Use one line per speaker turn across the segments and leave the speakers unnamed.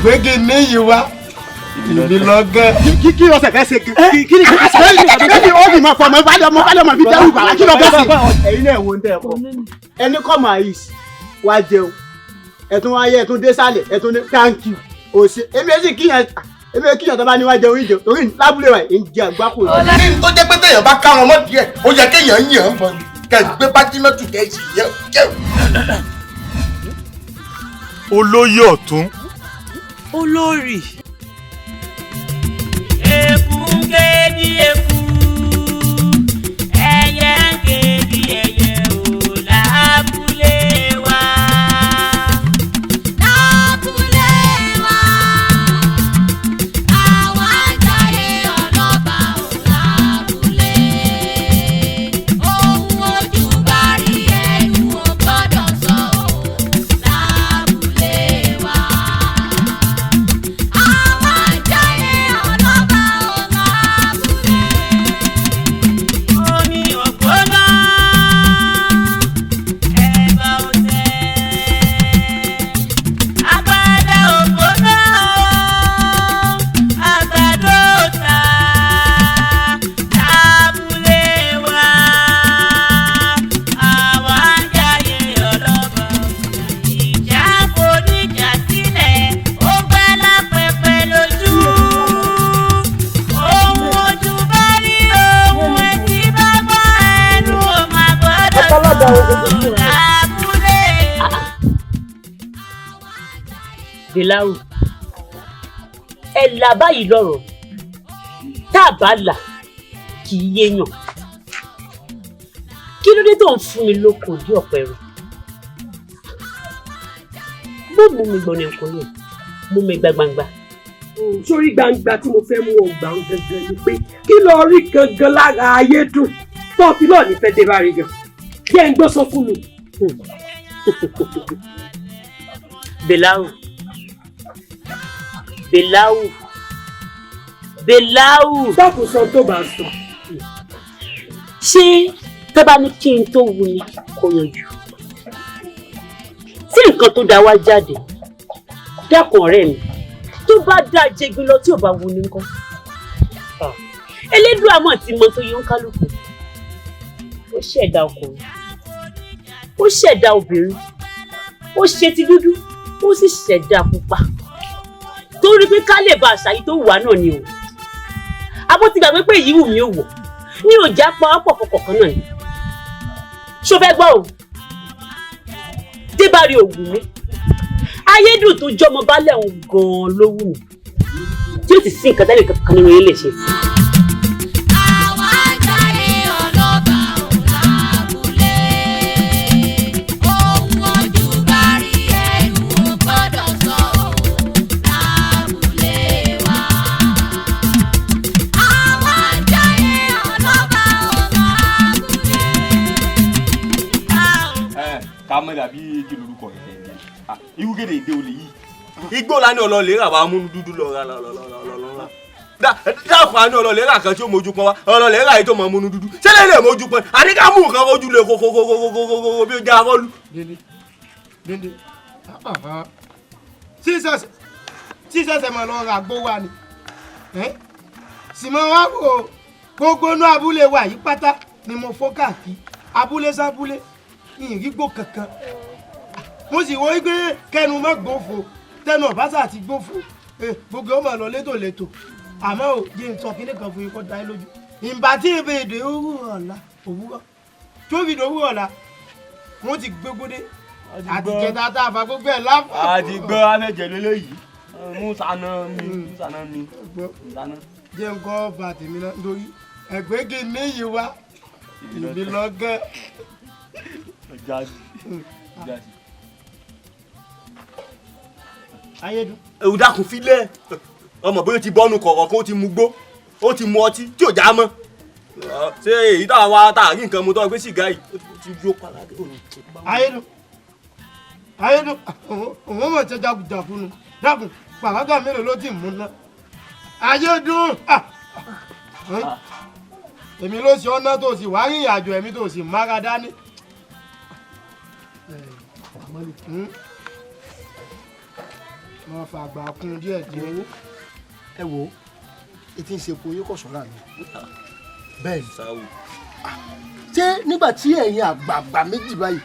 Ẹgbẹ́gi níyì wa èmi lọ́gẹ́.
Kí ọsẹ fẹ́ ṣe kí ni kí ni ó fi máa fọmọ ìbálẹ̀ ọmọ ìbálẹ̀ ọmọ fi dẹ́rù bàrà kí ló fẹ́ ṣe. Ẹ̀yin náà wo ń tẹ́ ẹ kọ́ ẹni kọ́ máa yìí wá jẹun ẹ̀tún wáyé ẹ̀tún dé sálẹ̀ ẹ̀tún ní thank you òsè èmi èsì kíyàn èmi kíyàn tó bá ní wá jẹun ìjẹun torí lábúlé wa ń jẹ àgbákò.
Ní tó jẹ́ pé téèyàn bá ká wọn mọ́ díẹ̀, ó yẹ kéèyàn yàn án bọ̀ ni kẹ́ ẹ gbé bájímẹ́tù kẹ́ ẹ sì yẹ jẹ́.
Olóyè ọ̀tún.
Olórí.
Eku ń ké bí eku, ẹyẹ ń ké bí ẹyẹ o lábúlé wa.
Lábúlé wa, àwa jayé ọlọ́ba ò lábúlé. Ohun ojú bá rí ẹnu ò gbọ́dọ̀ sọ ò lábúlé wa. Àwa jayé ọlọ́ba ò lábúlé.
Omi ògbóná, ẹ̀bà òtẹ̀, àgbàdo ògbóná, àgbàdo òtà, lábúlé wa, àwa jayé ọlọ́ba. Ìjà foníjà sílẹ̀, ó gbẹ́ lápẹpẹ lójú. Ohun ojú bá rí, ohun etí bá gbọ́, ẹnu ò máa gbọ́dọ̀ sọ lábúlé.
Bíláwù, ẹ là báyìí lọ́rọ̀ tá a bá là kì í yéèyàn. Kí ló dé tó ń fún mi lóko dí ọ̀pẹ rẹ̀? Bó mú mi gbọ̀nà ẹ̀kọ́ yẹn, mú mi gba gbangba.
Sórí gbangba tí mo fẹ́ mú ọgbà ń gangan ni pé kí lọ rí gangan lára ayédùn tó fi lọ́ọ̀ ní fẹ́ dé bá rí gan kí ẹ ń gbọ́ sọ fún mi.
Bíláwù, Bíláwù, Bíláwù.
Dákun sọ tó bá sọ.
Ṣé tó bá ní kí n tó wu ni kò yanjú? Tí nǹkan tó da wá jáde, dákun ọ̀rẹ́ mi, tó bá dá jẹgbin lọ tí ò bá wu ni ńkọ́? Elédùà mọ̀ tí mọ tó yẹ ń kálukú. Ó ṣẹ̀dá ọkùnrin, ó ṣẹ̀dá obìnrin, ó ṣe ti dúdú, ó sì ṣẹ̀dá pupa. Torí pé ká lè ba àṣà yìí tó wù wá náà ni o. Abó ti gbàgbé pé èyí wù mí ò wọ̀ ní òjá pa ọ́ pọ̀ fọkàn kan náà ni. Ṣó fẹ́ gbọ́ o? Débàrí ògùn mi. Ayédùn tó jọmọ baálẹ̀ òun gan-an ló wù mí. Tí ó sì sí nǹkan tẹ́lẹ̀ kankan nínú yín lè ṣe sí.
Àwa jayé ọlọ́ba ò lábúlé. Ohun ojú bá rí ẹnu ò gbọ́dọ̀ sọ ò lábúlé wa. Àwa jayé ọlọ́ba ò lábúlé.
Ẹ ká mọ̀ dàbí igi lorúkọ rẹ̀ tẹ̀ irú kéde èdè olè yìí. Igbó la ní ọlọ́ọ̀lẹ́ rà wá múnú dúdú lọ ra lọ lọ lọ lọ lọ rà. Dákun a ní ọlọ́ọ̀lẹ́ rà kan tí ó mójú pọ́n wá ọlọ́ọ̀lẹ́ rà yìí tó mọ̀ múnú dúdú. Ṣé lè lè mójú pọ́n? Àní ká mú nǹkan ojú lè kókókókókókó bí ó já rọ́ọ̀lù.
Délé Délé, sísẹsẹ mọ lọ ra gbó wa ni sì mọ wá wò ó gbogbo inú abúlé wa yìí pátá ni mo fọ́ káàkiri abúlé sábúlé ìrìgbò kankan mo sì wo wípé kẹnu mọ́ gbófo tẹnu ọ̀básà àti gbófo gbogbo ọmọ lọ létòlétò àmọ́ ò jẹ́ n sọ kíní kan fún yín kó dá yín lójú ìgbà tí ìbè èdè òwúrọ̀ ọ̀la òwúrọ̀ tó fi dòwúrọ̀ ọ̀la wọ́n ti gbégbódé àti jẹta tá a fa gbogbo ẹ̀ láfa.
A ti gbọ́ afẹ́jẹ̀ lélẹ́yìí. Musa náà mi, Musa náà mi. Musa náà.
Jẹ́ n kọ́ bá tèmi náà nítorí ẹgbẹ́gi níyì wa èmi lọ́gẹ́.
Ọjà sí. Ọjà sí.
Ayédùn.
Ewu dákun filẹ̀. Ọmọ bóyá ó ti bọ́nu kọ̀ọ̀kan kó ti mu gbó, ó ti mu ọtí tí ò já mọ́. Ṣé èyí tá a wá tá a rí nǹkan mu tó gbé sìgá yìí? Ó ti yó padà.
Ayédùn. Ayédùn, òun mọ̀ ṣe jagunjagun nu. Dákun, pàrágà mélòó ló ti mú ná? Ayédùn. Èmi ló ṣe ọ́nà tó sì wá rìnrìn àjò ẹ̀mí tó sì mára dání. Mo fà gbà kún díẹ̀ díẹ̀.
Ẹ wo etí ń ṣe epo yín kò sọ́ra mi. Bẹ́ẹ̀ ni. Ṣé nígbà tí ẹ̀yin àgbààgbà méjì báyìí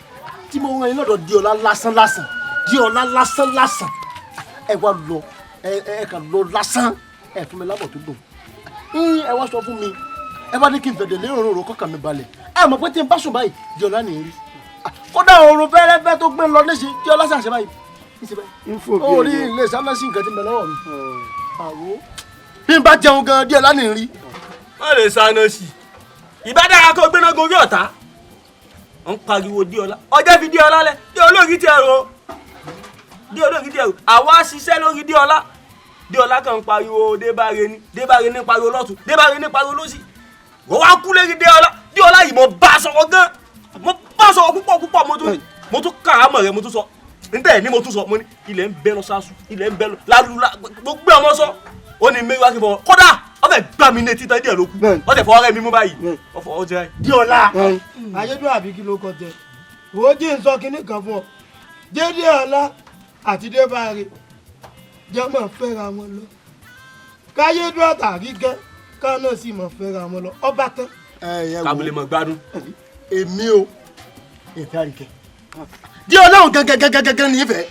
tí mo rán yín lọ́dọ̀ Díọlá lásán lásán Díọlá lásán lásán ẹ wá lọ ẹ kàn lọ lásán ẹ fún mi lábọ̀ tó dùn ẹ wá sọ fún mi ẹ bá ní kí n fẹ̀dẹ̀ lérò òrò kọ́kàn mi balẹ̀ ẹ mọ̀ pé tí n bá sùn báyìí Díọlá nìyí rí kódà òrùn fẹ́rẹ́fẹ́ tó gbé lọ léṣe Díọlá ṣàṣẹ báyìí ó rí ilé sáná sí nǹkan tí ń bẹ lọ́wọ́ mi àwo bí n bá jẹun gan Díọlá nìyí rí.
Má lè sáná sí i ìbádára kó gbéná gorí ọ̀tá ń pariwo Díọlá ọjọ́ fi Díọlá lẹ Díọlá ògì tiẹ̀ rò Díọlá ògì tiẹ̀ rò àwa ṣiṣẹ́ lórí Díọlá Díọlá kan ń pariwo Débáre ní Débáre ní pariwo lọ́tún Débáre ní pariwo lọ́sì wọ́n wá kú lérí Díọlá Díọlá yìí mo bá sọ̀rọ̀ gan mo bá sọ̀rọ̀ púpọ̀ púpọ̀ mo tún kàrámọ̀ rẹ̀ mo tún sọ ntẹ̀ ní mo tún sọ mo ní ilẹ̀ ń bẹ́ lọ sásù ilẹ̀ ń bẹ́ lọ lálùlá gbogbo ọmọ sọ ó ní mẹ́rin wá kí n fọ kódà ọbẹ̀ gbà mí ní etí tán díẹ̀ ló kú ọtẹ̀ fọwọ́ rẹ̀ mímú báyìí ọfọ ọjọ́ ẹ̀.
Díọlá.
Ayédùn àbí kí ló kọ jẹ wò ó jí n sọ kinní kan fún ọ jẹ́ Díọlá àti Débáre jẹ́ mọ̀ fẹ́ra wọn lọ káyédùn àtàríkẹ́ ká náà sì mọ̀ fẹ́ra wọn lọ ọba tán.
kábílẹ̀ mọ̀ gbádùn.
Èmi o ìfẹ́ àríkẹ́ Díọlá òun gangan ní ìfẹ́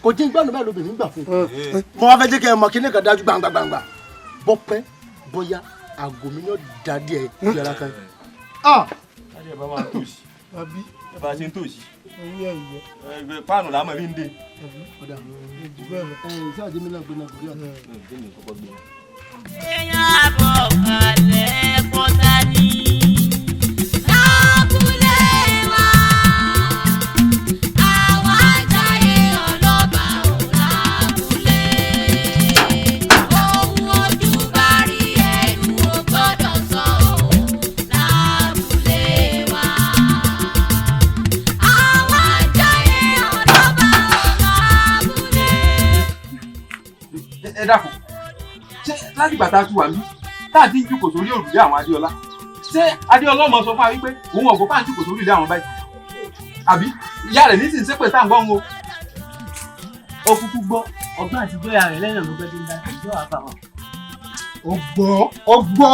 kò jí gbọ́dọ̀ bẹ́ẹ̀ lóbìnrin gbà fún un mo wá fẹ́ jẹ́ kẹ́ ẹ mọ kinní kan dájú gbangba gbangba bọ́pẹ́ bóyá àgọ́ mi náà dá díẹ̀ Díọlá kan.
Ẹ bá máa tòṣì. Ẹ bá ṣe ń tòṣì.
Ẹgbẹ́
páànù làá mọ̀ fi ń dé.
Èèyàn àbọ̀ kalẹ̀ pọ́tà ní.
Lábúlé wa, àwa jayé ọlọ́ba ò lábúlé. Ohun ojú bá rí ẹnu ò gbọ́dọ̀ sọ ò lábúlé wa. Àwa jayé ọlọ́ba ò lábúlé.
Ẹ dákun, ṣé látìgbà tá a ti wà ní tá a ti ń jókòó sórí òrùlé àwọn Adéọlá, ṣé Adéọlá ọmọ sọ fún wa wípé òun ọ̀gbọ́n bá ń jókòó sórí ilé àwọn báyìí àbí ìyá rẹ̀ nísìnyí ṣépè tá à ń gbọ́ ń o.
Ó kúkú gbọ́ ọgbọ́n àti gbóyà rẹ̀ lẹ́yìn ló gbẹ́ tó ń dá ìjọ àbàwọ̀n.
Ọgbọ́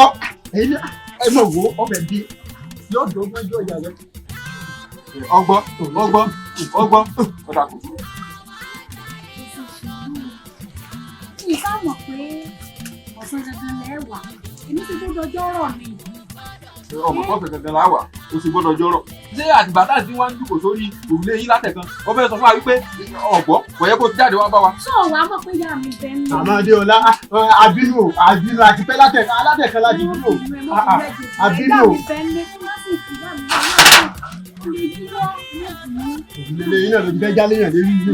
ẹ mọ̀ wo ọbẹ̀ bí yóò dọ́gbọ́n jọ ìyá rẹ̀.
Ọgbọ́ ọgbọ́ ọgbọ́ ọ̀dà kò fún.
Ìfá mọ̀ pé ọ̀sán gangan lẹ́ wà, èmi ti gbọ́dọ̀ jọ́rọ̀ mi.
Ọmọ kọfẹ gangan la wà, o sì gbọ́dọ̀ jọrọ. Ṣé àtìgbà tá à ti wá ń jókòó sórí òrùlé yín látẹ̀kan ó fẹ́ sọ fún wa wípé ọ̀gbọ́ kò yẹ kó jáde wá bá wa.
Ṣé o wàá mọ̀ pé ìyá mi bẹ́ẹ̀ ń lọ?
Àmọ́ Adéọlá àbínú o àbínú àti pẹ́ látẹ̀kan láti dúró àbínú
Ìyá
o.
mi bẹ́ẹ̀ ń lé kí wọ́n sì fi ìyá mi lọ́wọ́
Òrùlé yín náà ló ti fẹ́ jálé yàn lérí ilé.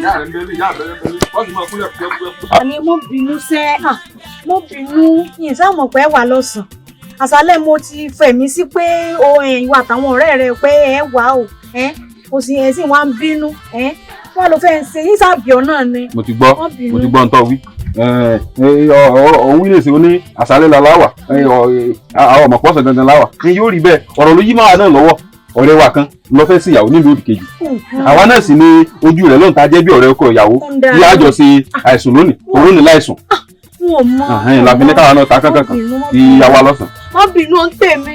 Ìyá rẹ̀ ń bẹ́lẹ̀ ìyá rẹ̀ ń bẹ́lẹ̀ wọ́n sì máa kúlẹ̀ kúlẹ̀ kúlẹ̀.
Àní mo bínú sẹ́, mo bínú yìí sáà mọ̀ pé wà lọ́sàn-án. Àṣálẹ́ mo ti fẹ̀mí sí pé o ìwà àtàwọn ọ̀rẹ́ rẹ pé ẹ wà o o sì ẹ sì wá ń bínú wọ́n ló fẹ́ ń ṣe yín sàbíọ̀ náà ni.
Mo ti gbọ́ mo ti gbọ́ ntọ́ wí òun wílé sí oní àṣálẹ́ la láwà àwọn ọmọ pọ̀sẹ̀ gangan láwà ni yóò rí bẹ́ẹ̀ ọ̀rọ̀ ló yí máa náà lọ́wọ́ ọ̀rẹ́ wa kan lọ fẹ́ sí ìyàwó nílùú òdì kejì àwa náà sì ni ojú rẹ̀ lóun ta jẹ́ bí ọ̀rẹ́ ọkọ ìyàwó bí àjọ ṣe àìsùn lónìí òun ní láìsùn làfi ní káwa náà ta kankan kan ìyàwó alọ́sàn.
Wọ́n bínú ń tèmi.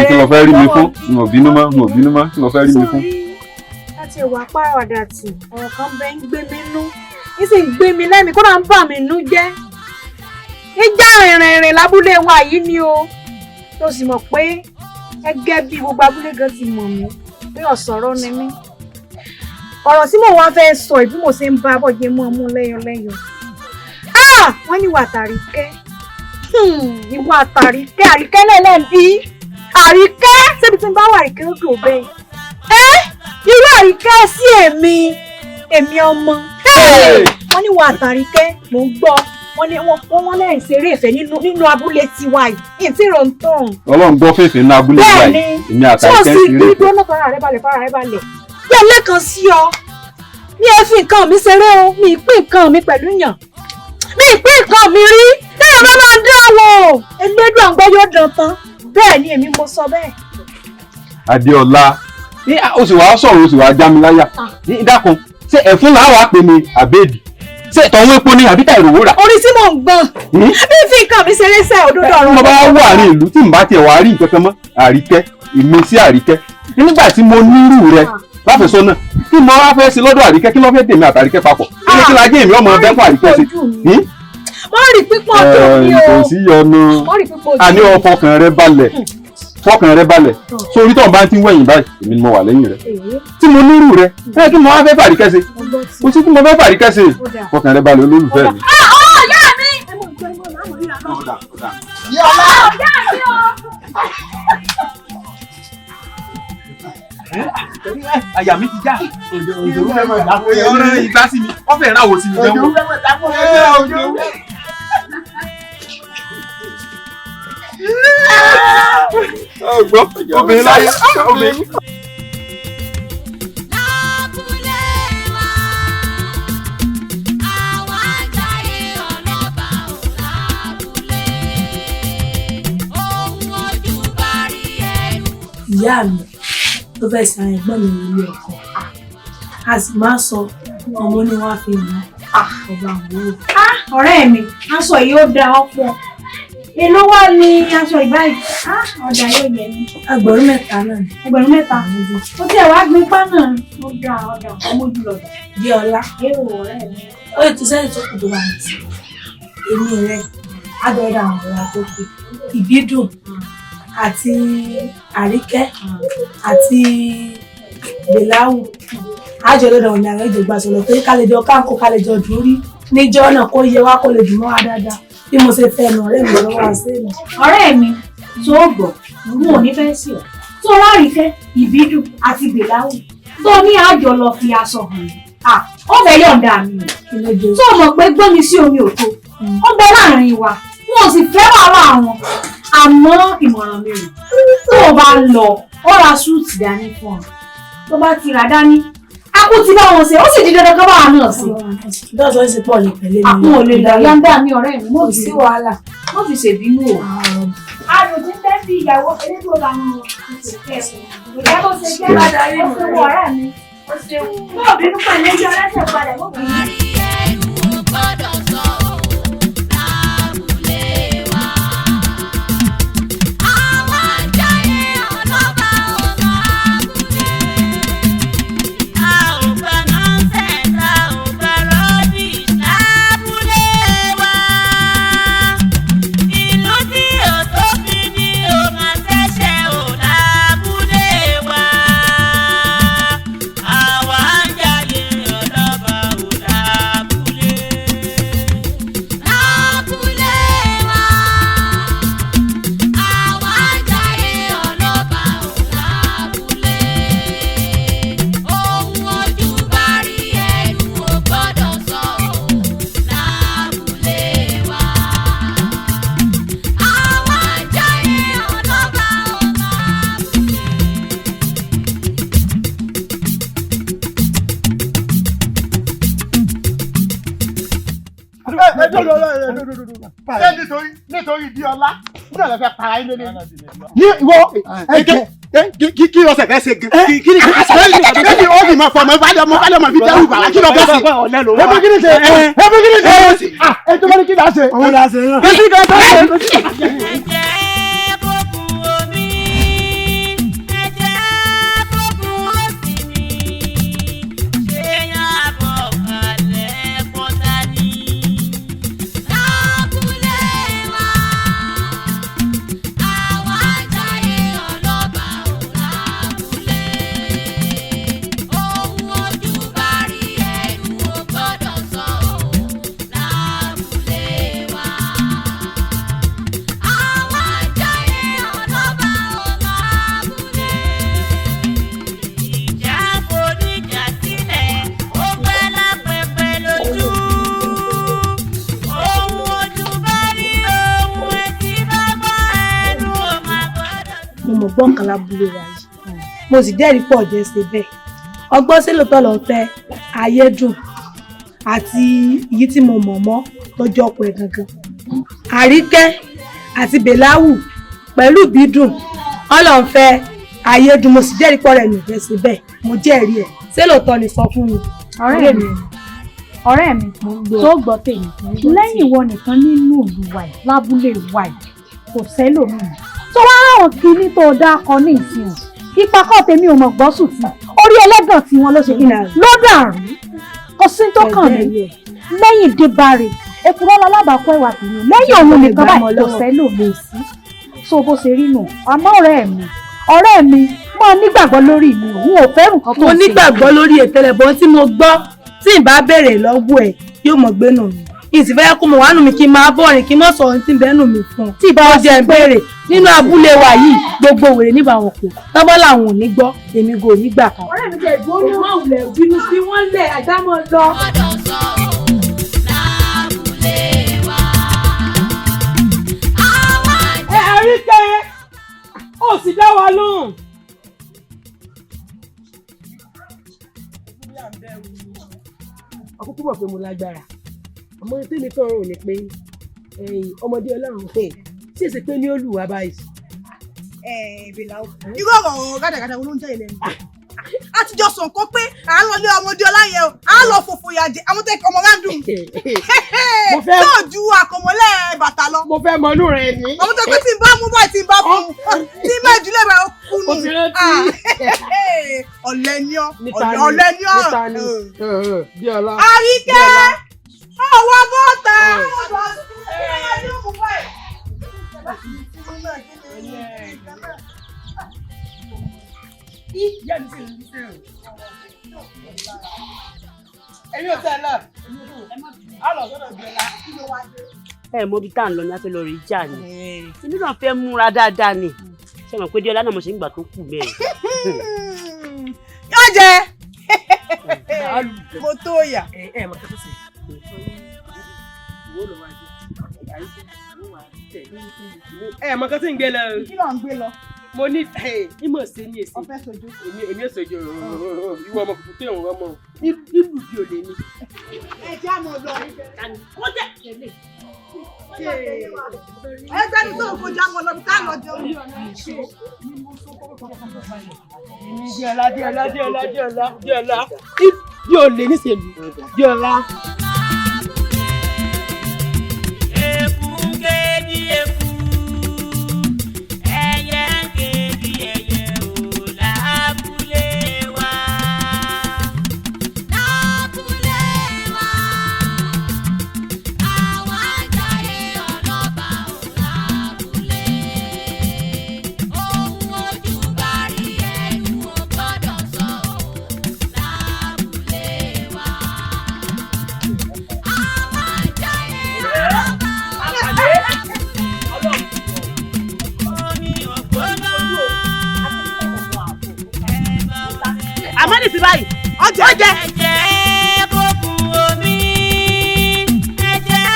Kí ló fẹ́ rí mi fún? N ò bínú mọ́, n ò bínú mọ́, kí ló fẹ́ rí mi fún?
Láti ìwà pàrọ̀dà tì, ọ̀rọ̀ kan bẹ́ẹ̀ ń gbé mi nú, ń sì ń gbé mi lẹ́mìí, kódà ń bà mí nú jẹ́. Ìjà rìnrìnrìn lábúlé wa yìí ni o, tó sì mọ̀ pé gẹ́gẹ́ bí gbogbo abúlé gan ti mọ̀ mí pé ọ̀sọ̀rọ̀ ni mí. Ọ̀rọ̀ tí mò ń wá fẹ́ sọ bí mo ṣe ń bá bọ̀jẹ̀ mọ́ ọmú lẹ́yọlẹ́yọ. Wọ́n ní ìwà àtàríkẹ́. Ìwà àtàríkẹ́, àríkẹ́ lẹ́lẹ́ bí. Àríkẹ́ ṣébi tí ń bá wà àríkẹ́ ó dùn bẹ́ẹ̀. Irú àríkẹ́ sí èmi, èmi ọmọ. Wọ́n ní ìwà àtàríkẹ́, mò ń gbọ́. Wọ́n ní wọ́n lẹ́yìn ṣeré ìfẹ́ nínú abúlé tiwa yìí. Ìtì ìrọ̀ntàn.
Ọlọ́run gbọ́ fèfè nínú abúlé tiwa yìí. Èmi àtàríkẹ́ ń ṣeré ìfẹ́.
Tí o sì gbígbóná fara rẹ balẹ̀ fara rẹ balẹ̀. Bí ẹlẹ́kan sí ọ, mi ẹ fi nǹkan mi ṣeré o, mi ì pín nǹkan mi pẹ̀lú yàn. Mi ì pín nǹkan mi rí. Téèyàn bá máa ń dán wò, elédùn àgbọ̀ yóò dán tán. Bẹ́ẹ̀ ni èmi mo sọ bẹ́ẹ̀.
Adéọlá, o sì wàá sọ̀rọ̀ o sì wàá já mi láyà. Dákun, ṣé ẹ̀fún làá wàá pè mí àbẹ́ẹ̀dì? Ṣé tọ̀hún epo ni àbí tàìrò wúrà.
Orí tí mò ń gbọ́n. Bí fi nǹkan mi ṣeré sẹ́ òdodo ọ̀rọ̀.
Mo bá wà ní ìlú tí n bá tiẹ̀ wá rí nǹkan kan mọ́, Àríkẹ́, èmi sí Àríkẹ́. Nígbà tí mo nírú rẹ láfẹ̀sọ́nà, kí mo wá fẹ́ ṣe lọ́dọ̀ Àríkẹ́, kí ló fẹ́ dèmi àtàríkẹ́ papọ̀? Kí ló kí la jẹ́ èmi ọmọ ọbẹ̀ fún Àríkẹ́ ṣe?
Wọ́n rí pípọ̀ ojú mi o.
Kò sí yọnu. Àní ọ fọkàn rẹ balẹ̀. Fọkàn rẹ balẹ̀. Sórí tó ń bá ti ń wẹ̀yìn báyìí, èmi ni mo wà lẹ́yìn rẹ. Tí mo nírú rẹ, ẹ kí mo wá fẹ́ fàríkẹ́ ṣe. Kò sí tí mo fẹ́ fàríkẹ́ ṣe. Fọkàn rẹ balẹ̀ olólùfẹ́ mi.
Ọ̀yá mi! Ọ̀yá mi o!
Àyà mi ti já. Ọ̀rẹ́ ìgbà sí mi, wọ́n fẹ́ ráwọ̀ sí mi lẹ́wọ̀n. Ọgbọ́n obìnrin láyé obìnrin.
Lábúlé wa, àwa jayé ọlọ́ba ò lábúlé. Ohun ojú bá rí ẹnu.
Ìyá mi tó fẹ́ sin àwọn ẹ̀gbọ́n mi nílé ọkọ, a sì máa sọ ọmọ ní wàá fi hàn ọba àwòrán.
Ọ̀rẹ́ mi, aṣọ yìí ó da ọ̀pọ̀. Èló wá ní aṣọ ìbáyìí? Ọ̀dà yóò yẹ mí.
3,000 náà ni.
3,000. Ó tiẹ̀ wá gbin pánà. Ó da ọ̀dà ọmọ ojú lọ̀dà.
Bí ọlá.
Èèwọ̀ ọ̀rẹ́ mi.
Ó yẹ tó sẹ́yìn tó kù tó bá ti. Èmi rẹ̀ á dọ̀dọ̀ àwọn ọ̀rẹ́ tó kù. Ìbídùn àti Àríkẹ́ àti Bèláwù. Àjọ lọ́dọ̀ òní àwọn ìjọba sọ̀rọ̀ pé kálejò káńkó kálejò dùn rí níjọ́ náà kó yẹ wá kó lè dùn mọ́ wa dáadáa. Bí mo ṣe fẹ́ nu ọ̀rẹ́ mi lọ́wọ́ àṣẹ mi.
Ọ̀rẹ́ mi tó gbọ́, n ò ní fẹ́ sí ọ. Tó Láríkẹ́, Ìbídùn àti Bèláwù tó ní àjọ lọ fi aṣọ hàn mí. Ó fẹ́ yọ̀ǹda mi o. Tó mọ̀ pé gbọ́n mi sí omi òtó. Ó bẹ láàrin wa. N ò sì fẹ́ wàhálà wọn. Àmọ́ ìmọ̀ràn mi rè. Tó o bá lọ, ó ra súùtì dání fún ọ. Tó bá ti rà dání, a kú ti bá wọn ṣe, ó sì di dandan ká bá wa náà ṣe.
Dọ́sọ̀ ṣe pọ̀ lè pẹ̀lẹ́ mi.
Àpò ò lè lọ yọ̀ǹda mi ọ̀rẹ́ mi.
Kò sí wàhálà.
Mo fi ṣèbínú o. Adùn tí ń bẹ́ bí ìyàwó elédò làwọn ìṣèkẹ́ kò jẹ́ bó ṣe jẹ́ ó ṣe wọ ọ̀rẹ́ mi. Ó ṣeun. Mo ò bínú pẹ̀lú ẹjọ́ ẹlẹ́sẹ̀ padà mo bínú.
Ẹnu ò gbọ́dọ̀ sọ ò lábúlé wa. Àwa jayé ọlọ́ba ò lábúlé.
A ò gba nonsense, a ò gba rubbish lábúlé wa. Ìlú tí ò tóbi ni ò máa ṣẹ̀ṣẹ̀ ò lábúlé wa. Àwa ń jayé ọlọ́ba ò lábúlé.
Lábúlé wa, àwa jayé ọlọ́ba ò lábúlé. Ohun ojú bá rí ẹnu ò gbọ́dọ̀ sọ ò lábúlé wa. Àwa jayé ọlọ́ba ò lábúlé.
Ṣé nítorí nítorí di ọlá nígbà tó fẹ́ para yín lélẹ̀ ní ìwọ kí kí ọ̀sẹ̀ fẹ́ ṣe gan. Kí ni kí ni ó fi máa fọ ọmọ ìbálẹ̀ ọmọ ìbálẹ̀ ọmọ fi dẹ́rù bàrà kí ló fẹ́ ṣe. Ẹ bó kí ni ṣe ẹ bó kí ni ṣe ẹ tó bá ní kí ni a ṣe.
Òun là ṣe náà.
Kí ni kí ni ṣe.
Ẹ jẹ́ kó kun omi, ẹ jẹ́ kó kun òsì mi. Ṣé yàn àbọ̀ kalẹ̀ pọ́tà ni?
Lábúlé wa, àwa jayé ọlọ́ba ò lábúlé. Ohun ojú bá rí ẹnu ò gbọ́dọ̀ sọ ò lábúlé wa. Àwa jayé ọlọ́ba ò lábúlé.
Ìjà foníjà sílẹ̀, ó pẹ́ lápẹpẹ lójú. Ohun ojú bá rí, ohun etí bá gbọ́, ẹnu ò máa gbọ́dọ̀.
Mo mọ̀ gbọ́n kan lábúlé wa yìí. Mo sì dẹ́rìí pọ̀ jẹ́ ṣe bẹ́ẹ̀. Ọgbọ́n sí lóòótọ́ ló ń fẹ́ Ayédùn àti èyí tí mo mọ̀ mọ́ lọ́jọ́ ọkọ ẹ̀ gangan. Àríkẹ́ àti Bèláwù pẹ̀lú Ìbídùn ọlọ́nfẹ́ Ayédùn mo sì jẹ́rìí pọ̀ rẹ̀ mi ò fẹ́ ṣe bẹ́ẹ̀. Mo jẹ́rìí ẹ̀. Ṣé lóòótọ́ ni sọ fún mi?
Ọ̀rẹ́ mi, Ọ̀rẹ́ mi, tó gbọ́ tèmi, lẹ́yìn ìwọ nìkan nínú ìlú wa yìí, lábúlé wa yìí, kò sẹ́lòmíì tó wá ráwọn kinní tó dá akọ ní ìsìn o. Ipa kọ́ tèmi ò mọ̀ gbọ́ sùn tì, orí ẹlẹ́gàn tí wọ́n ló ṣe kíni ló dàrú, kò sí tó kàn mí lẹ́yìn Débárè. Èkúrọ́ lalábàákọ́ ẹ̀wà tèmi, lẹ́yìn òun nìkan báyìí kò sẹ́lòmíì sí. So bó ṣe rí nù. Àmọ́ ọ̀rẹ́ mi máa nígbàgbọ́ lórí mi, òun ò fẹ́ràn nǹkan tó ń ṣe.
Mo nígbàgbọ́ lórí ètẹlẹbọn tí mo gbọ́, tí n bá béèrè lọ́wọ́ ẹ̀ yóò mọ̀ gbénu mi. Ìsì fẹ́ kó mọ̀ wánú mi kí n máa bọ̀ rìn kí n mọ̀ sọ ohun tí ń bẹ́nu mi fún un. Tí ìbá wọn jẹ́ ń béèrè nínú abúlé wa yìí, gbogbo wèrè níbà wọn kò tọ́bọ́ làwọn ò ní gbọ́, èmi kò ní gbà kan.
Ọ̀rẹ́ mi jẹ́ ìgbóná òwúlẹ̀ bínú sí wọ́n lẹ̀ àdámọ́ lọ.
Ẹ Àríkẹ́, ó sì dá wa lóhùn. Ọkùnkùn mọ̀ pé mo lágbára, àmọ́ tèmi kan rò ní pé ọmọdé Ọlọ́run pé tí èsì pé ní olùwà báyìí.
Irú ọ̀rọ̀ gàdàgàdà wo ló ń jẹ́ ilẹ̀ nù? A ti jọ sọ nǹkan pé à ń lọ lé ọmọdé ọlá yẹn o, à ń lọ fòfò yàjẹ àwọn tẹ ọmọ rándùn. Yóò ju àkànmọ́lẹ̀ bàtà lọ.
Mo fẹ́ mọ inú rẹ ní.
Àwọn tó pé tí n bá mú báyìí tí n bá fún un, tí n bá ìdílé rẹ kú nù. Ọ̀lẹ ni ọ́, ọ̀lẹ ni ọ́. Àríkẹ́, ọwọ́ bọ́ta.
Èmi ò tẹ́ ẹ lọ. A lọ sọ́dọ̀ Bíọ́lá.
Ẹ mọ ibi tá à ń lọ ní afẹ́ lọ rí ìjà ni, èmi náà fẹ́ múra dáadáa ni. Ṣé mọ̀ pé Díọ́lá náà mo ṣe ń gbà tó kù bẹ́ẹ̀.
Yóò jẹ mo tó yà.
Ẹ mọ̀ kẹ́kọ̀ọ́ sí ẹ mọ̀ kẹ́kọ̀ọ́ sí ń gbé lọ.
Kí ló ń gbé lọ?
Mo ní ìmọ̀ sí ní èsì.
Ọfẹ́ sojú.
Èmi ò sojú ìwọ ọmọ kùkù tó ìwọ̀n ọmọ nílùú bí olè ni.
Ẹ jẹ́ àmọ́ lọ. Ẹ gbẹ́ni tó ń fojú àmọ́ lọ ká lọ jẹun.
Díọ̀lá Díọ̀lá Díọ̀lá Díọ̀lá Díọ̀lá bí olè níṣèlú Díọ̀lá.
Àmọ́ ní ti báyìí
ọjọ́ jẹ.
Ẹ̀jẹ̀ kókun omi, ẹ̀jẹ̀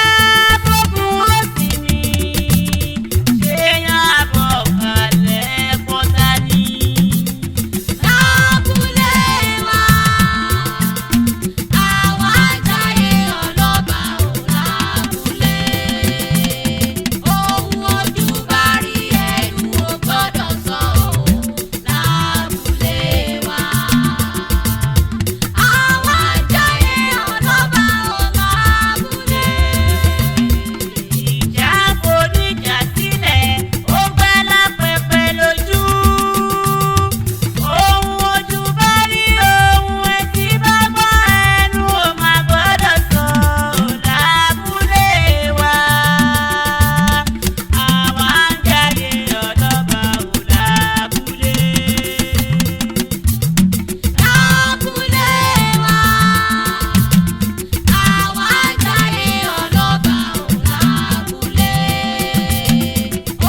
kókun òsì mi, ṣé yàn àbọ̀ kalẹ̀ pọ́tà ni?
Lábúlé wa, àwa jayé ọlọ́ba ò lábúlé. Ohun ojú bá rí ẹnu ò gbọ́dọ̀ sọ ò lábúlé wa. Àwa jayé ọlọ́ba ò lábúlé.
Ìjà kò níjà sílẹ̀, ó gbẹ́ lápẹpẹ lójú. Ohun ojú bá rí, ohun etí bá gbọ́, ẹnu ò máa gbọ́dọ̀ sọ lábúlé wa. Àwa ń jayé ọlọ́ba ò lábúlé.
Lábúlé wa, àwa jayé ọlọ́ba ò lábúlé.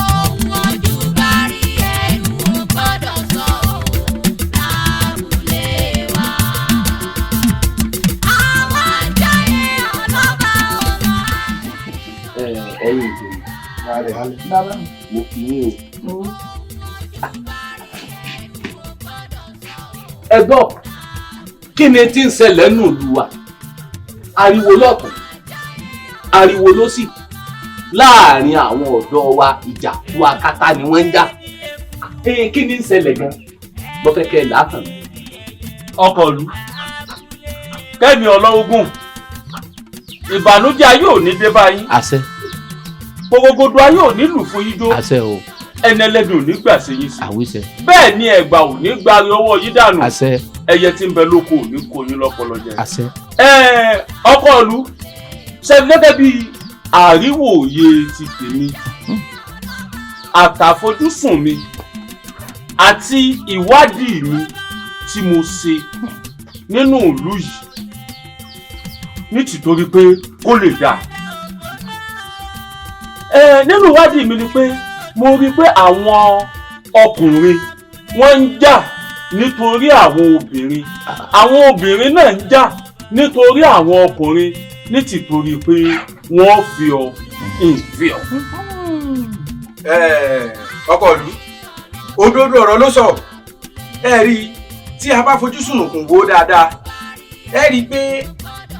Ohun ojú bá rí ẹnu ò gbọ́dọ̀ sọ ò lábúlé wa. Àwa jayé ọlọ́ba ò lábúlé.
Ẹ̀yin ìjòyè, mo kì í o.
Ẹ gbọ́, kí ni tí ń ṣẹlẹ̀ nù lù wá? Ariwo lọ́tún, ariwo lósì, láàrin àwọn ọ̀dọ́ wa, ìjà kú akátá ni wọ́n ń jà. Kí ni ń ṣẹlẹ̀ gan? Mo fẹ́ kẹ́ ẹ látàn.
Ọkọ̀ ìlú kẹ́mi ọlọ́gùn
Ìbànújẹ́ ayé ò ní dé bá yín.
Àṣẹ.
Gbogbogbò ayé ò ní lù fún yín jó.
Àṣẹ o.
Ẹni ẹlẹ́dùn ò ní gbà sí yín sí.
Àwíṣẹ.
Bẹ́ẹ̀ ni ẹ̀gbà ò ní gbari ọwọ́ yín dànù.
Àṣẹ.
Ẹyẹ tí ń bẹ lóko ò ní kó yín lọ́pọlọ jẹ.
Àṣẹ.
Ẹ ọkọ ìlú ṣe gẹ́gẹ́ bí àríwòye ti tèmi àtàfojúsùn mi àti ìwádìí mi tí mo ṣe nínú ìlú yìí nítìtorí pé kó lè dáa. Nínú ìwádìí mi ni pé mo rí i pé àwọn ọkùnrin wọ́n ń jà nítorí àwọn obìnrin, àwọn obìnrin náà ń jà nítorí àwọn ọkùnrin nítìtorí pé wọ́n fi ọ ìfi ọ.
Ọkọ ìlú, òdodo ọ̀rọ̀ ló sọ. Ẹ rí i tí a bá fojú sùnùkùn wò dáadáa, ẹ rí i pé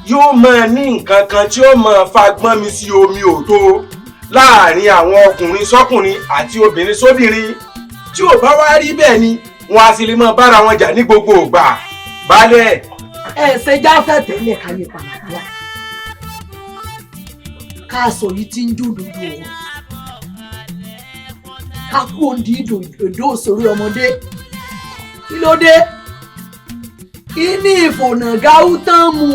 yóò máa ní nǹkan kan tí ó máa fa gbọ́n mi sí omi òtó láàrin àwọn ọkùnrin sọ́kùnrin àti obìnrin sóbìnrin. Tí ò bá wá rí bẹ́ẹ̀ ni wọn a sì lè máa bára wọn jà ní gbogbo ìgbà. Baálẹ̀.
Ẹ ṣe jáfẹ́ tẹ́lẹ̀ káyé pàlàpàlà ká sọ yìí tí ń dùn dùn o, ká kú òǹdí ìdò òṣèré ọmọdé. Kí ló dé? Kí ní ìfònà gáú tán mu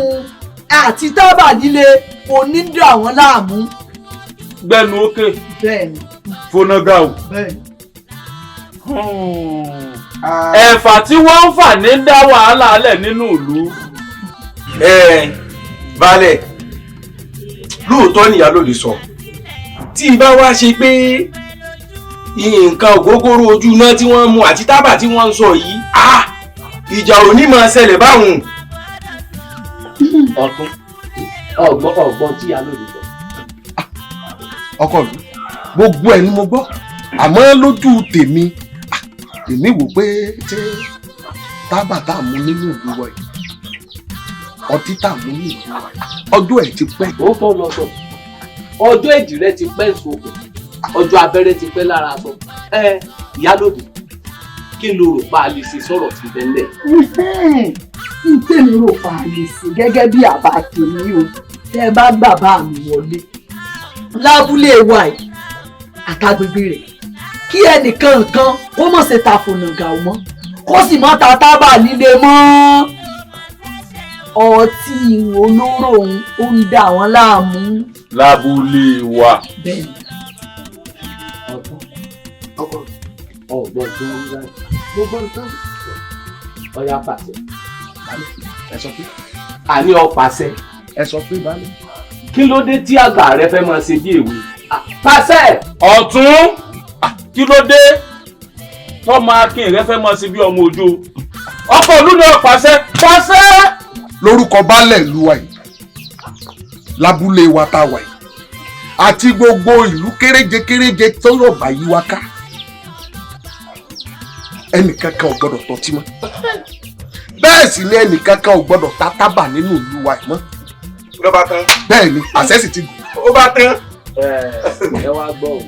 àti tábà líle onídàá àwọn láàmú.
Gbẹnu ókè.
Bẹ́ẹ̀ni.
Fònà gáú.
Bẹ́ẹ̀ni.
Ẹ̀fà tí wọ́n ń fà ní dá wàhálà lẹ̀ nínú ìlú.
Baálẹ̀, lóòótọ́ nìyálòdì sọ. Tí ibà wá ṣe pé nǹkan ògógóró ojú iná tí wọ́n mu àti tábà tí wọ́n ń sọ yìí, ìjà ò ní máa ṣẹlẹ̀ báwọn.
Ọ̀tún ọgbọ́n ọgbọ́n tí ìyálòdì sọ.
Ọkọ mi, gbogbo ẹ̀ ni mo gbọ́, àmọ́ lójú tèmi èmi wò pé ṣé tábà tá a mú nínú ìlú wa yìí, ọtí tá a mú nínú ìlú wa yìí, ọjọ́ ẹ̀ ti pẹ́.
Ó tọ́ lọ sọ, ọjọ́ èjì rẹ ti pẹ́ nsokùn, ọjọ́ abẹ́rẹ́ ti pẹ́ lára aṣọ. Ẹ ìyálòdì, kí ló rò pa lè ṣe sọ̀rọ̀ ti bẹ́lẹ̀?
N tèmi rò pa lè ṣe gẹ́gẹ́ bí àbá tèmi o, tẹ́ bá bàbá mi wọlé lábúlé wa yìí àtàgbègbè rẹ̀, kí ẹnìkan kan kó mọ̀ ṣe ta fònàgà mọ́, kó sì mọ́ ta tábà líle mọ́. Ọtí olóró òun ó ń dà wọ́n láàmú.
Lábúlé wa.
Bẹ́ẹ̀ni.
Ọgbọ́n tó ń wá.
Gbogbo nǹkan.
Ọya pàṣẹ.
Ẹ sọ pé.
Àní ọ pàṣẹ.
Ẹ sọ pé baálé.
Kí ló dé tí àgbà rẹ fẹ́ máa ṣe bí èwe? Pàṣẹ.
Ọ̀tún, kí ló dé tọ́mọ akin rẹ fẹ́ máa ṣe bí ọmọ ojú? Ọkọ ìlú ni ọ pàṣẹ. Pàṣẹ.
Lórúkọ baálẹ̀ ìlú wa yìí, lábúlé wa tá a wà yìí, àti gbogbo ìlú kéréje kéréje tó rọ̀gbà yí wa ká, ẹnìkankan ò gbọdọ̀ tọ́tí mọ́, bẹ́ẹ̀ sì ni ẹnìkankan ò gbọdọ̀ ta tábà nínú ìlú wa yìí mọ́.
Ló bá tán.
Bẹ́ẹ̀ ni àṣẹ sì ti gùn.
Ó bá tán.
Ẹ wá gbọ́ o,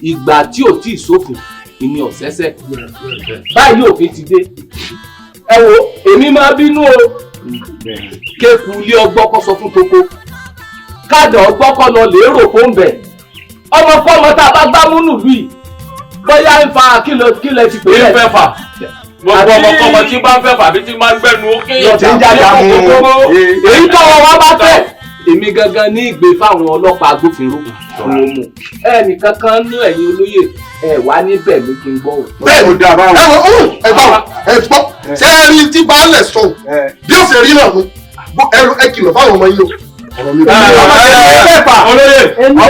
ìgbà tí ò tí ì sófin ìní ọ̀sẹ́sẹ́ báyìí òfin ti dé. Ẹ wo, èmi máa bínú o. Kéku ilé ọgbọ́n kọ́ sọ fún toko, káàdà ọgbọ́n kọ́ lọ lérò kó ń bẹ̀. Ọmọkọ́mọ tá a bá gbámú nùlú yìí, bóyá ń fa kílẹ̀ ti pè é.
Ń fẹ́ fà. Gbogbo ọmọkọ́mọ tí bá ń fẹ́ fà bí tí máa ń gbẹ́nu ókè.
Tí ń jáde mú. Èyí tọ́wọ́ wa bá tẹ̀. Èmi gangan ní ìgbé fáwọn ọlọ́pàá agbófinró kò mú. Ẹnì kankan ní ẹ̀yin olóyè ẹ wá níbẹ̀ mi kí n gbọ́ o.
Bẹ́ẹ̀ ni ẹ wọ ẹ gbọ́ ẹ gbọ́ ṣé ẹ rí tí baálẹ̀ sọ bí ó ṣe rí náà ẹ kìlọ̀ fáwọn ọmọ yìí o.
Olóyè, ọmọ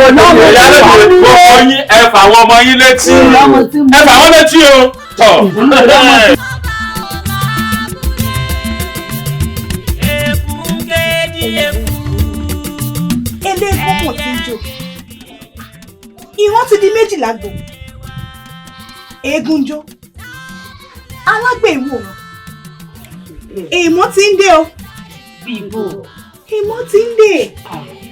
yín ẹ fà àwọn ọmọ yín létí, ẹ fà wọ́n létí o.
Eléégún mọ̀ tí ń jó, ìwọ́n ti di méjìlá gbò, eégún jó, alágbè ìwòran, èèmọ̀ ti ń dé o.
Bíbò.
Èèmọ̀ ti ń dé.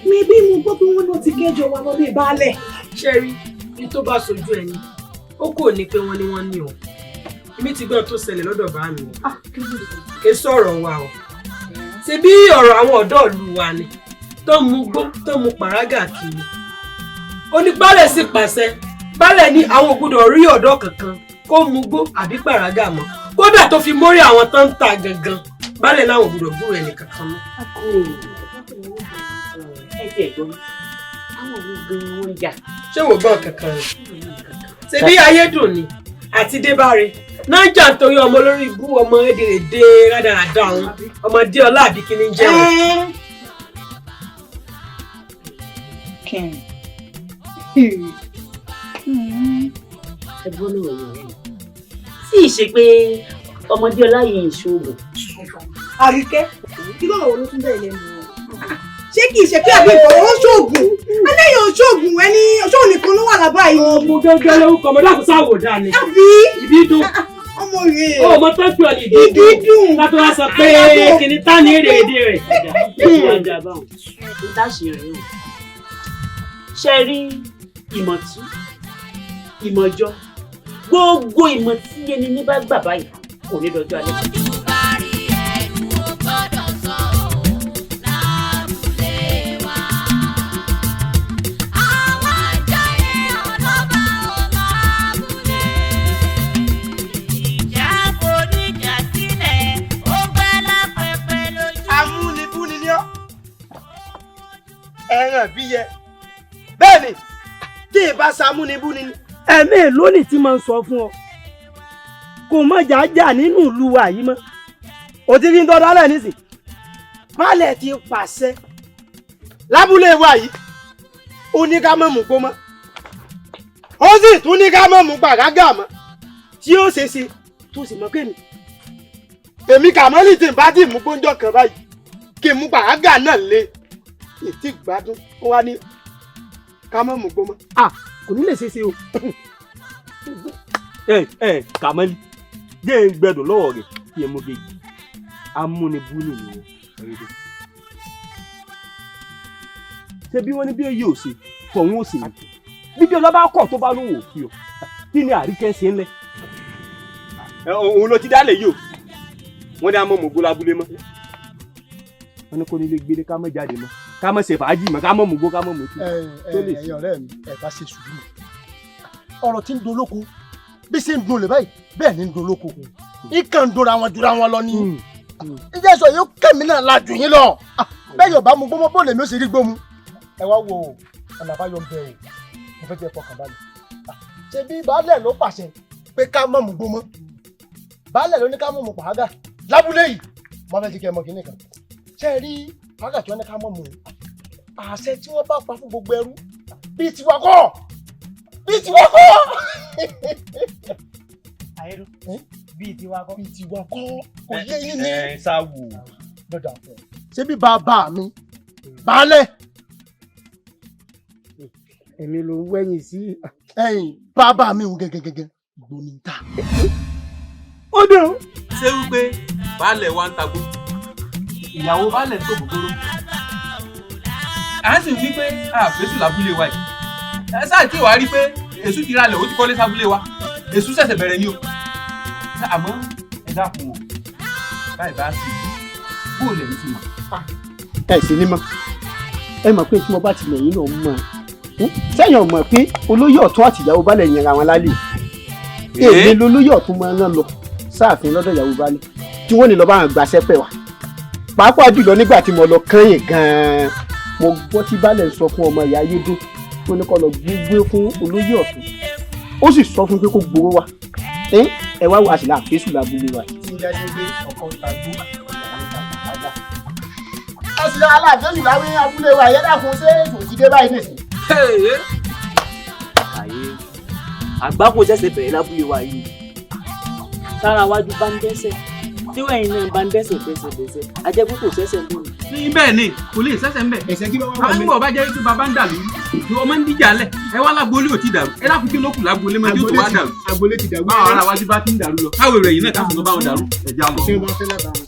Mebí mo gbọ́ pé wọ́n náà ti kẹ́jọ wa lọ́lé baálẹ̀.
Ṣé rí ní tó bá sojú ẹni, ó kò ní pé wọ́n ní wọ́n ní o. Èmi ti gbọ́ tó ṣẹlẹ̀ lọ́dọ̀ bá mi o. Kì í sọ̀rọ̀ wa o. Ṣé bí ọ̀rọ̀ àwọn ọ̀dọ́ ìlú wa ni? tó ń mu gbó tó ń mu pàrágà kiri. Onígbálẹ̀ sì pàṣẹ, baálẹ̀ ní àwọn ò gbọ́dọ̀ rí ọ̀dọ́ kankan kó mu gbó àbí pàrágà mọ́, kódà tó fi mórí àwọn tó ń ta gangan, baálẹ̀ láwọn ò gbọ́dọ̀ gbúrò ẹnì kankan mọ́.
Ẹ tiẹ̀ gbọ́, àwọn òun gan-an wọ́n ń jà.
Ṣé wò gbọ́n kankan rẹ̀? Ṣebí Ayédùn ni àti Débáre náà ń jà nítorí ọmọ olórí ibú, ọmọ èdèrèdè rádaràda, àwọn ọmọdé ọlá àbí kíní ń jẹ́ wọn.
Ẹ gbọ́ náà yọ̀ ẹ́ tí ì ṣe pé ọmọdé ọlá yìí ń ṣoògùn.
Àríkẹ́, kí lọ́rọ̀ wo ló tún bẹ̀rẹ̀ lẹ́nu o? Ṣé kìí ṣe pé àbí ìfọwọ́ ó ṣoògùn? Ẹlẹ́yìn oṣoògùn ẹni ṣóò nìkan ló wà lábá yìí.
Ọmọ gángan lórúkọ ọmọ láti sáwò dá ni.
Àbí?
Ìbídùn.
Ọmọ rẹ̀.
Ó mọ tó pè ọ́ ní Ìbídùn. Ká tó wá sọ pé kìnní tá ní èrè èdè rẹ̀.
Ìta ṣe rèé o. Ṣe rí ìmọ̀tú, ìmọ̀jọ, gbogbo ìmọ̀ tí ẹni ní bá gbà báyìí kò ní dọjọ́ alẹ́.
Amúnibúni ni ọ́, ẹran bí yẹ bẹ́ẹ̀ ni tí ì bá ṣamúnibúni ni. Ẹ̀mí lónìí tí máa ń sọ fún ọ kò mọ jàjà nínú ìlú wa yìí mọ́, ò ti rí ń tọ́da lẹ̀ nísìn. Baálẹ̀ ti pàṣẹ lábúlé wa yìí, ó ní ká má mú gbó mọ́, ó sì tún ní ká má mú gbàgágà mọ́, tí ó ṣe ṣe tó sì mọ́ pé mi èmi Kàmọ́lì tí n bá ti mú gbóúnjọ kan báyìí kí n mú gbàgágà náà lé ìtì gbádùn, ó wá ní ká má mú gbó mọ́, à kò ní lè ṣe ṣe o.
Ẹ ẹ Kàmọ́lì, jẹ́ ń gbẹdùn lọ́wọ́ rẹ̀ kí ẹ mú gèjì amúnibúni ni wọ́n. Ṣé bí wọ́n ní bí èyí ò ṣe tọ̀hún ò ṣe ní bíbí ọlọ́ba kọ̀ tó bá lóun ò fi ọ, kí ni Àríkẹ́ ṣe ń lẹ̀? Òun ló ti dálẹ̀ yìí o, wọ́n ní a mọ̀ mọ̀gbó lábúlé mọ́, wọ́n ní kó nílé gbélé ká mọ̀ jáde mọ́, ká mọ̀ ṣe fàájì mọ́, ká mọ̀ mọ̀gbó, ká mọ̀ mọ̀tí.
Ẹ ẹ ọ̀rẹ́ mi, ẹ bá ṣe sùúrù, ọ̀rọ̀ tí ń dolóko bí ṣe ń dunlẹ̀ báyìí bẹ́ẹ̀ ni ń dolóko, ìkàn ń dunra wọn jura wọn lọ ni. Ìjẹ́ sọ yóò kẹ́mi náà la jù yín lọ, bẹ́ẹ̀ yóò bá mu gbọ́mọ bóòlù èmi ó sì rí gbómu. Ẹ wá wo ọ̀nà àbáyọ ń bẹ o, mo fẹ́ jẹ́ fọkàn balẹ̀. Ṣé bí baálẹ̀ ló pàṣẹ pé ká má mu gbómọ, baálẹ̀ ló ní ká má mu pàágà lábúlé yìí, mo fẹ́ ti kẹ́ ẹ mọ kínní kan. Ṣé ẹ rí pàágà tí wọ́n ní ká má mu, àṣẹ tí wọ́n bá pa fún gbogbo ẹrú bíi tiwa kọ́, bíi tiwa kọ́.
Ayédùn bíi tiwa kọ́.
Bíi tiwa kọ́, kò yé yín ní.
Ẹ sáwù.
Lọ́dọ̀ àfẹ́. Ṣé bí bàbá mi baálẹ̀.
Èmi ló ń wẹ̀yìn sí.
Ẹ̀yin bàbá mi ń gẹ́gẹ́gẹ́gẹ́ gbóni ta.
Ó dùn.
Ṣé wípé baálẹ̀ wa ń tagbó, ìyàwó baálẹ̀ ń tó gbogbooro, à ń sì wí pé àfẹ́sù lábúlé wa yìí, ẹ sáà tí wàá rí pé èṣù ti ralẹ̀, ó ti kọ́lé sábúlé wa, èṣù ṣẹ̀ṣẹ̀ bẹ̀rẹ̀ ni o. Àmọ́ ẹ dákun o, báyìí bá sì bó o lẹ̀ ní ti mọ̀.
Ẹ sì ní mọ̀, ẹ mọ̀ pé tí mo bá tilẹ̀ yín náà mọ̀ ẹ́ sẹ́yìn ọmọ pé olóyè ọ̀tún àti ìyàwó baálẹ̀ yẹn ra wọn lálẹ́. Èmi lolóyè ọ̀tún máa ń rán lọ sáàfin lọ́dọ̀ ìyàwó baálẹ̀ tí wọ́n ní lọ́ọ́ bá wọn gbàṣẹ́ pẹ̀ wá, pàápàá jùlọ nígbà tí mo lọ kẹ́yìn gan-an, mo gbọ́ tí baálẹ̀ ń sọ fún ọmọ ìyá Ayédùn tó ní kó lọ gbégbé fún olóyè ọ̀tún, ó sì sọ fún pé kó gbowó wa. Ẹ wá wá sílá àfẹ́sù lábúlé wa.
Tí ń jáde pé ọkọ ń tagbó, ìyàwó ń tagbó. Ẹ sì lọ aláàfẹ́sù láwé abúlé wa, ìyẹn dàkún ṣé ètò ti dé báyìí nìsín.
Àyè àgbákò ṣẹ̀ṣẹ̀ bẹ̀rẹ̀ lábúlé wa yìí, tára wájú bá ń dẹ́sẹ̀ tí wẹ́yìn náà bá ń dẹ́sẹ̀ dẹ́sẹ̀ dẹ́sẹ̀, ajẹ́pẹ́ kò ṣẹ̀ṣẹ̀ lónìí.
Ní bẹ́ẹ̀ ni kò lè ṣẹ̀ṣẹ̀ ń bẹ̀.
Ẹ̀sẹ̀ kí ló wá wà
mí. Àwọn ìwọ̀ bá jẹ́ pé bàbá ń dàlú ọmọ ń díjà lẹ̀, ẹ wá lágboolé ò ti dàrú, ẹ láfi kí ló kù lágboolé mọ́ tí ó tó wá dàrú.
Agboolé ti dàrú.
Báwọn ará wájú bá ti ń dàrú lọ, káwé rẹ̀ yìí náà káfíń tó bá wọn dàrú, ẹ̀já lọ.
Ṣé wọ́n fẹ́ lábàá wọn?